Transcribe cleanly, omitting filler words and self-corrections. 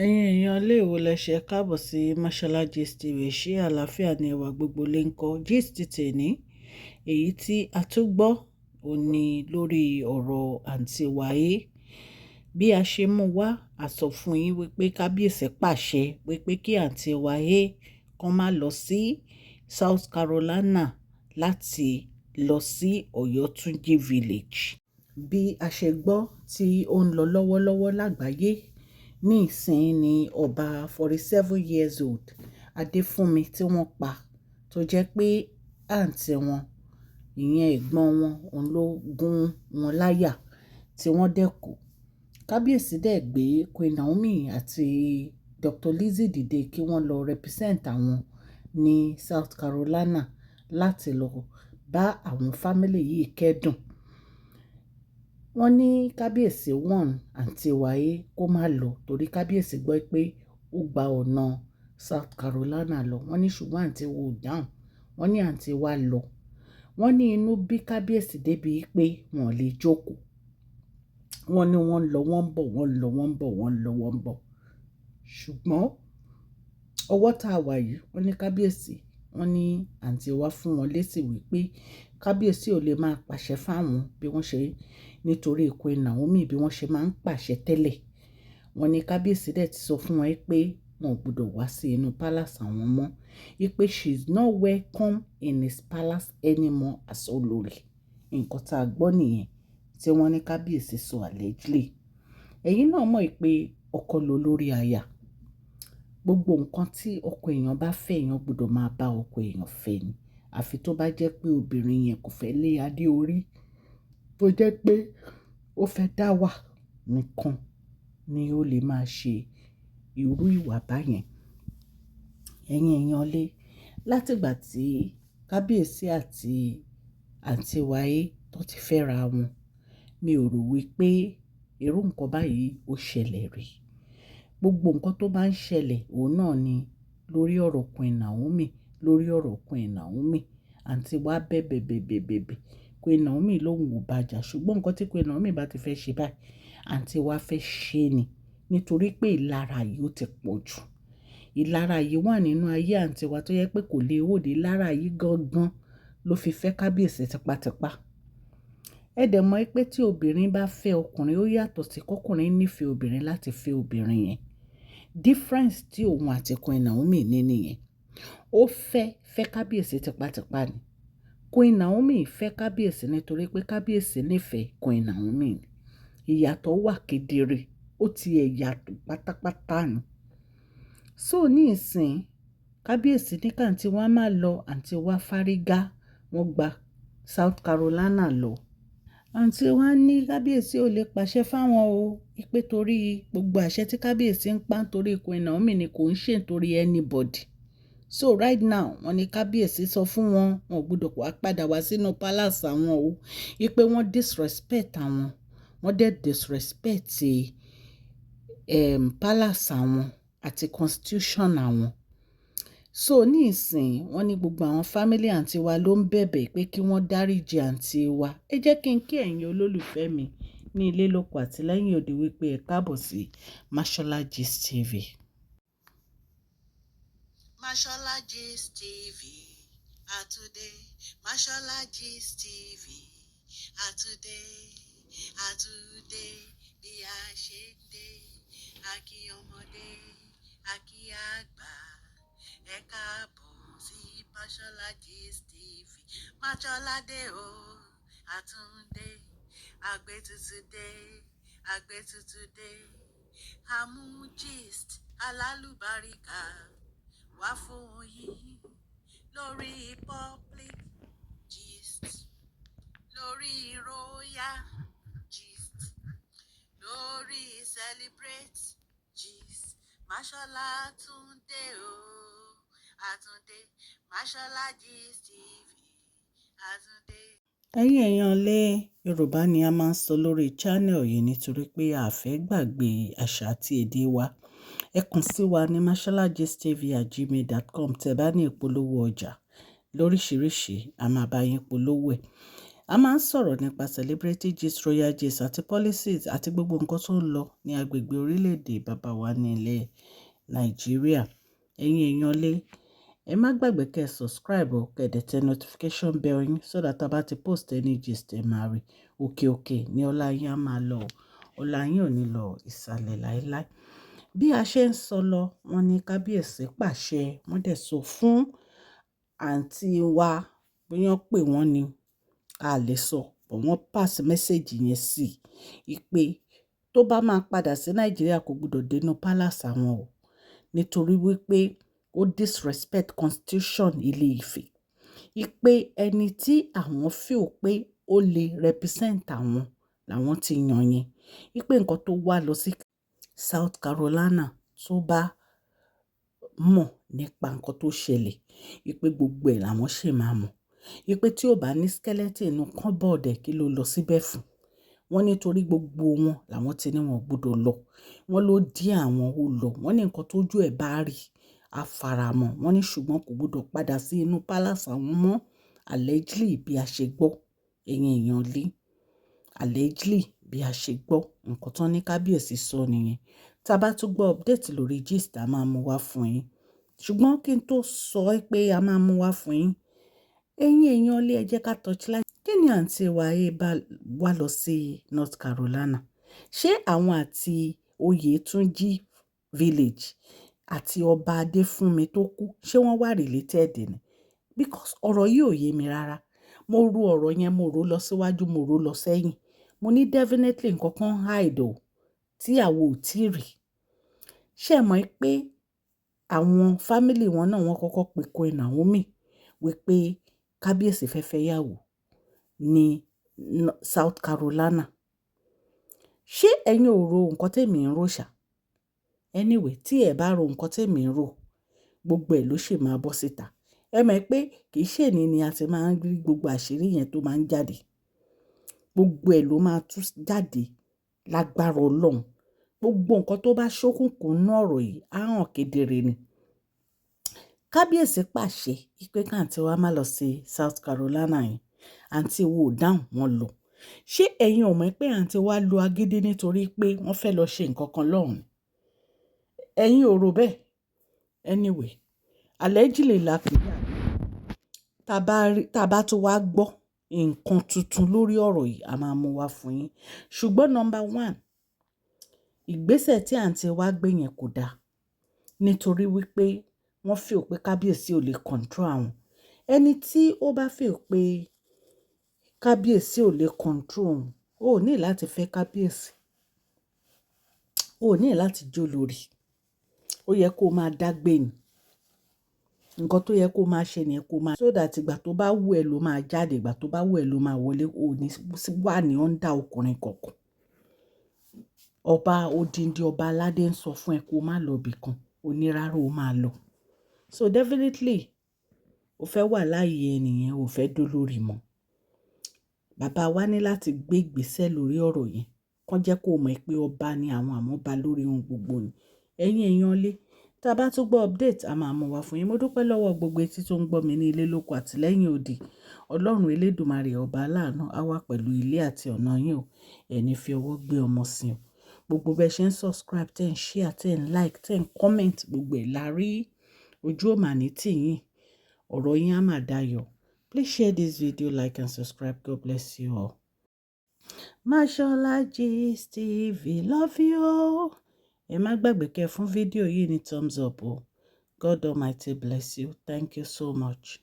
Ẹ̀yin èèyàn ilé ìwò lẹ ṣe káàbọ̀ sí Mashola Gist TV. Ṣé àlàáfíà ni ẹwà gbogbo lè ń kọ́ gist tèní? Èyí tí a tún gbọ́ ò ní lórí ọ̀rọ̀ Aunty Wáyé. Bí a ṣe mú wá, a sọ fún yín wípé kábíyèsí pàṣẹ wípé kí Aunty Wáyé kan má lọ sí South Carolina láti lọ sí Ọ̀yọ́túnjí Village. Bí a ṣe gbọ́ tí ó ń lọ lọ́wọ́lọ́wọ́ lágbàáyé ní ìsìn ní ọba 47 years old Adéfúnmi tí wọ́n pa, tó jẹ́ pé àǹtí wọn, ìyẹn ẹ̀gbọ́n wọn, òun ló gún wọn láyà tí wọ́n dẹ̀ kú. Kábíyèsí dẹ̀ gbé Queen Naomi àti Dr. Lizzie dìde kí wọ́n lọ represent àwọn ní South Carolina láti lọ bá àwọn family yìí kẹ́dùn. Wọ́n ní kábíyèsí warn Aunty Wáyé kó má lọ torí kábíyèsí gbọ́ pé ó gba ọ̀nà South Carolina lọ. Wọ́n ní ṣùgbọ́n àǹtí wa ò dáhùn. Wọ́n ní àǹtí wa lọ. Wọ́n ní inú bí kábíyèsí débi pé wọ́n lè jókòó. Wọ́n ní wọ́n ń lọ, wọ́n ń bọ̀, wọ́n ń lọ, wọ́n ń bọ̀, wọ́n ń lọ, wọ́n ń bọ̀. Ṣùgbọ́n ọwọ́ tá a wà yìí, wọ́n ní kábíyèsí, wọ́n ní àǹtí wa fún wọn lésì wípé kábíyèsí ò lè máa pàṣẹ fáwọn bí wọ́n ṣe nítorí Queen Naomi bí wọ́n ṣe máa ń pàṣẹ tẹ́lẹ̀. Wọ́n ní kábíyèsí dẹ̀ ti sọ fún wọn pé wọn ò gbọdọ̀ wá sí inú palace àwọn mọ́, wípé she is not welcome in his palace anymore as olórí. Nǹkan tá a gbọ́ nìyẹn tí wọ́n ní kábíyèsí sọ allegedly. Ẹ̀yin náà mọ̀ pé ọkọ ló lórí aya. Gbogbo nǹkan tí ọkọ èèyàn bá fẹ́, èèyàn gbọdọ̀ máa bá ọkọ èèyàn fẹ́ ni. Àfi tó bá jẹ́ pé obìnrin yẹn kò fẹ́ lé adé orí, tó jẹ́ pé ó fẹ́ dá wà nìkan ni ó lè máa ṣe irú ìwà báyẹn. Ẹ̀yin èèyàn lé, láti ìgbà tí kábíyèsí àti àǹtí Wáyé tó ti fẹ́ra wọn, mi ò rò wípé irú nǹkan báyìí ó ṣẹlẹ̀ rí. Gbogbo nǹkan tó bá ń ṣẹlẹ̀, òun náà ni lórí ọ̀rọ̀ Queen Naomi, lórí ọ̀rọ̀ Queen Naomi. Àǹtí wa bẹ̀bẹ̀, bẹ̀bẹ̀, bẹ̀bẹ̀. Queen Naomi lóhùn ò bá jà, ṣùgbọ́n nǹkan tí Queen Naomi bá ti fẹ́ ṣe báyìí, àǹtí wa fẹ́ ṣe ni. Nítorí pé ìlara yìí ó ti pọ̀ jù. Ìlara yìí wà nínú ayé àǹtí wa tó yẹ pé kò lè hold. Ìlara yìí gangan ló fi fẹ́ kábíyèsí tipátipá. Ẹ dẹ̀ mọ̀ pé tí obìnrin bá fẹ́ ọkùnrin, ó yàtọ̀ sí kọkùnrin nífẹ̀ẹ́ obìnrin láti fẹ́ obìnrin yẹn. Difference tí òun àti Queen Naomi ní nìyẹn. Ó fẹ́ fẹ́ kábíyèsí tipátipá ni. Queen Naomi fẹ́ kábíyèsí nítorí pé kábíyèsí nífẹ̀ẹ́ Queen Naomi ni. Ìyàtọ̀ wà kedere, ó ti ẹ̀ yàtọ̀ pátápátá ni. So ní ìsìn, kábíyèsí ní kí àǹtí wa má lọ, àǹtí wa fárígá, wọ́n gba South Carolina lọ. Àǹtí wa ní kábíyèsí ò lè pàṣẹ fáwọn o, wípé torí gbogbo àṣẹ tí kábíyèsí ń pa nítorí Queen Naomi ni, kò ń ṣe nítorí anybody. So right now, wọ́n ní kábíyèsí sọ fún wọn, wọn ò gbọdọ̀ wá padà wá sínú palace àwọn o, wípé wọ́n disrespect àwọn, wọ́n dẹ̀ disrespect palace àwọn àti constitution àwọn. So ní ìsìn, wọ́n ní gbogbo àwọn family àǹtí wa ló ń bẹ̀bẹ̀ pé kí wọ́n dáríji àǹtí wa. Ẹ jẹ́ kí n kí ẹ̀yin olólùfẹ́ mi ní ilé lóko àti lẹ́yìn odi wípé ẹ káàbọ̀ sí Mashola Gist TV. Mashola Gist TV àtúndé, Mashola Gist TV àtúndé, àtúndé bí a ṣe ń dé. A kí ọmọdé, a kí àgbà, ẹ káàbọ̀ sí Mashola Gist TV. Mashola dé o, àtúndé, àgbétutù dé, àgbétutù dé, àmú gist alálùbáríkà wá fún yín lórí public gist, lórí royal gist, lórí celebrate gist. Mashola túndé o, àtúndé, Mashola Gist TV, àtúndé. Ẹ̀yin èèyàn lé, Yorùbá ni a máa ń sọ lórí channel yìí nítorí pé a fẹ́ gbàgbé àṣà àti èdè wa. Ẹ kàn sí wa ní masholagistv@gmail.com tẹ́ bá ní ìpolówó ọjà lóríṣiríṣi, a máa bá yín polówó ẹ̀. A máa ń sọ̀rọ̀ nípa celebrity gist, royal gist àti policies àti gbogbo nǹkan tó ń lọ ní agbègbè orílẹ̀-èdè bàbá wa ní ilẹ̀ Nàìjíríà. Ẹ̀yin èèyàn lé, ẹ má gbàgbé kí ẹ subscribe o, kẹ́ dẹ̀ tẹ notification bell yín so that a bá ti post any gist ẹ máa rí. Òkè òkè ní ọlá yín á máa lọ. Ọlá yín ò ní lọ ìsàlẹ̀ láíláí. Bí a ṣe ń sọ lọ, wọ́n ní kábíyèsí pàṣẹ, wọ́n dẹ̀ sọ fún àǹtí wa, bóyá wọ́n pè wọ́n ní, a lè sọ, but wọ́n pass message yẹn sí i pé tó bá máa padà sí Nàìjíríà, kò gbọdọ̀ dé inú palace àwọn o. Nítorí wípé ó disrespect constitution ilé Ifẹ̀. Wípé ẹni tí àwọn feel pé ó lè represent àwọn làwọn ti yàn yẹn. Wípé nǹkan tó wá lọ sí South Carolina, tó bá mọ̀ nípa nǹkan tó ṣẹlẹ̀, wípé gbogbo ẹ̀ làwọn ṣì máa mọ̀. Wípé tí ó bá ní skeleton inú cupboard ẹ̀, kí ló lọ síbẹ̀ fún? Wọ́n ní torí gbogbo wọn làwọn tí ní wọn ò gbọdọ̀ lọ. Wọ́n ló dí àwọn ó lọ. Wọ́n ní nǹkan tó ju ẹ̀ bá rí, a faramọ́. Wọ́n ní ṣùgbọ́n kò gbọdọ̀ padà sí inú palace àwọn mọ́. Allegedly bí a ṣe gbọ́, ẹ̀yin èèyàn lé. Allegedly bí a ṣe gbọ́, nǹkan tó ní kábíyèsí sọ nìyẹn. Tí a bá tún gbọ́ update lórí gist, a máa mú wá fún yín. Ṣùgbọ́n kí n tó sọ pé a máa mú wá fún yín, ẹ̀yin èèyàn lé, ẹ jẹ́ ká torchlight. Kí ni àǹtí wa yìí bá wá lọ sí North Carolina? Ṣé àwọn àti Oyètúnjí village àti ọba Adéfúnmi tó kú, ṣé wọ́n wà related ni? Because ọ̀rọ̀ yìí ò yé mi rárá. Mo ro ọ̀rọ̀ yẹn, mo rò lọ síwájú, mo rò lọ sẹ́yìn. Mo ní definitely nǹkan kan hide o tí àwa ò tíì rí. Ṣé ẹ mọ̀ pé àwọn family wọn náà, wọ́n kọ́kọ́ pe Queen Naomi wípé kábíyèsí fẹ́ fẹ́ ìyàwó ní South Carolina? Ṣé ẹ̀yin ò ro nǹkan tí èmi ń rò ṣá? Anyway, tí ẹ bá ro nǹkan tí èmi ń rò, gbogbo ẹ̀ ló sì máa bọ́ síta. Ẹ mọ̀ pé kì í ṣe èní ni a ti máa ń rí gbogbo àṣírí yẹn tó máa ń jáde. Gbogbo ẹ̀ ló máa tú jáde lágbára Ọlọ́run. Gbogbo nǹkan tó bá ṣókùnkùn nínú ọ̀rọ̀ yìí á hàn kedere ni. Kábíyèsí pàṣẹ wípé kí àǹtí wa má lọ sí South Carolina yẹn. Àǹtí wa ò dáhùn, wọ́n lọ. Ṣé ẹ̀yin ò mọ̀ pé àǹtí wa lo agídí nítorí pé wọ́n fẹ́ lọ ṣe nǹkan kan lọ́hùn? Ẹ̀yin ò rò bẹ́ẹ̀? Anyway, allegedly la pè é. Tá bá tún wá gbọ́ nǹkan tuntun lórí ọ̀rọ̀ yìí, a máa mú wá fún yín. Ṣùgbọ́n number one, ìgbésẹ̀ tí àǹtí wa gbé yẹn kò da. Nítorí wípé wọ́n feel pé kábíyèsí ò lè control àwọn. Ẹni tí ó bá feel pé kábíyèsí ò lè control òun, ó ní láti fẹ́ kábíyèsí. Ó ní láti jó lórí. Ó yẹ kó máa dàgbé ni. Nǹkan tó yẹ kó máa ṣe ni kó máa, so that ìgbà tó bá wù ẹ́ ló máa jáde, ìgbà tó bá wù ẹ́ ló máa wọlé. Ó ní wà ní under ọkùnrin kankan. Ọba odindi ọba aládé ń sọ fún ẹ kó má lọ ibìkan, ó ní rárá o máa lọ. So definitely, o fẹ́ wà láàyè ẹnìyẹn, o fẹ́ dólórí mọ́. Bàbá wa ní láti gbé ìgbésẹ̀ lórí ọ̀rọ̀ yẹn. Kàn jẹ́ kó mọ̀ pé ọba ni àwọn, àmọ́ ọba lórí ohun gbogbo ni. Ẹ̀yin èèyàn lé, tí a bá tún gbọ́ update, a máa mú wá fún yín. Mo dúpẹ́ lọ́wọ́ gbogbo etí tó ń gbọ́ mi ní ilé lóko àti lẹ́yìn odi. Ọlọ́run elédùmarè ọba aláàánú á wà pẹ̀lú ilé àti ọ̀nà yín o. Ẹ ní fi ọwọ́ gbé ọmọ sí o. Gbogbo bẹ́ẹ̀ ṣe ń subscribe, tẹ́ ń share, tẹ́ ń like, tẹ́ ń comment, gbogbo ẹ̀ la rí. Ojú ò mà ní tì yín. Ọ̀rọ̀ yín á máa dayọ̀. Please share this video, like and subscribe. God bless you all. Mashola Gist TV love you all. Ẹ má gbàgbé kẹ́ fún fídíò yìí ní thumbs up o. God Almighty bless you. Thank you so much.